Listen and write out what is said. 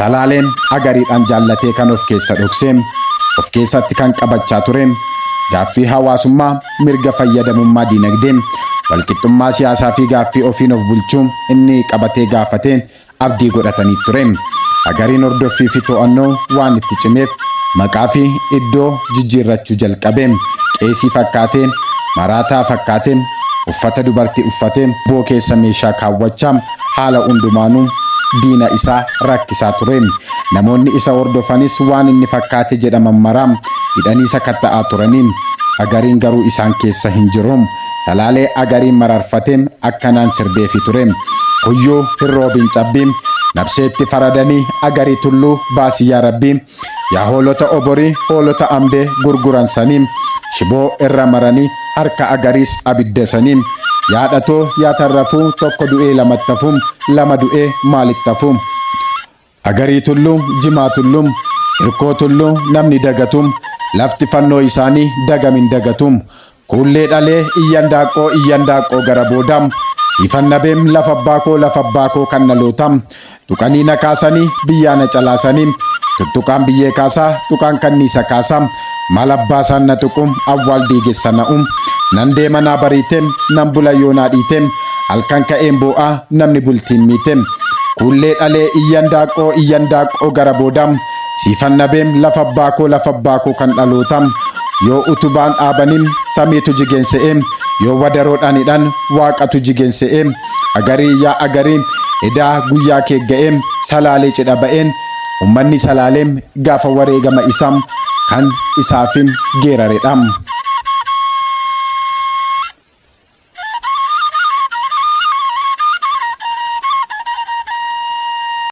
Salaaleen Agariidhaan jaallatee kan of keessa dhoksee of keessatti kan qabachaa ture gaaffii hawaasummaa, mirga fayyadamummaa diinagdee, walqixxummaa siyaasaa fi gaaffii ofiin of bulchuu inni qabatee gaafatee abdii godhatanii ture. Agariin hordoffii fi to'annoo waan itti cimeef maqaa fi iddoo jijjiirrachuu jalqabe. Qeesii fakkaatee, maraataa fakkaatee, uffata dubartii uffatee, boo keessa meeshaa kaawwachaa haala hundumaanuu diina isaa rakkisaa ture. Namoonni isa hordofanis waan inni fakkaate jedhaman maraa hidhanii sakatta'aa turanii. Agariin garuu isaan keessa hin jiru. Salaalee Agariin mararfatee akkanaan sirbeefi ture. Kuyyuu hin roobin cabbii, nabseetti faradanii Agarii Tulluu baasi yaa Rabbii. Yaa hoolota oborii, hoolota amdee gurguran sanii, shiboo irra maranii harka Agariis abidda sanii. Yaa dhatoo yaa tarrafuu, tokko du'ee lamattafuu, lama du'ee maalittafuu. Agarii Tulluu, Jimaa Tulluu, Hirkoo Tulluu namni dagatu, lafti fannoo isaanii dagam hin dagatu. Kuullee dhalee iyyan daaqqoo iyyan daaqqoo gara booda, siifan nabeem lafa abbaa koo lafa abbaa koo kan dhaloota. Tuqanii na kaasanii biyyaa na calaasanii, tuttuqaan biyyee kaasaa tuqaan kanniisa kaasaa, maal abbaa isaan na tuqu awwaal diigessa na'u. Nan deema naa bariite, nan bula yoo naa dhiite, halkan ka'een boo'aa namni bultiin miite. Kuullee dhalee iyyan daaqqoo iyyan daaqqoo gara booda, siifan nabeem lafa abbaa koo lafa abbaa koo kan dhaloota. Yoo utubaan dhaabanii samiitu jigeen se'ee, yoo wadaroodhaan hidhan waaqatu jigeen se'ee. Agarii yaa Agarii edaa guyyaa kee ga'ee, Salaalee cidha ba'een ummanni Salaalee gaafa wareegama isaa kan isaaf geeraredha.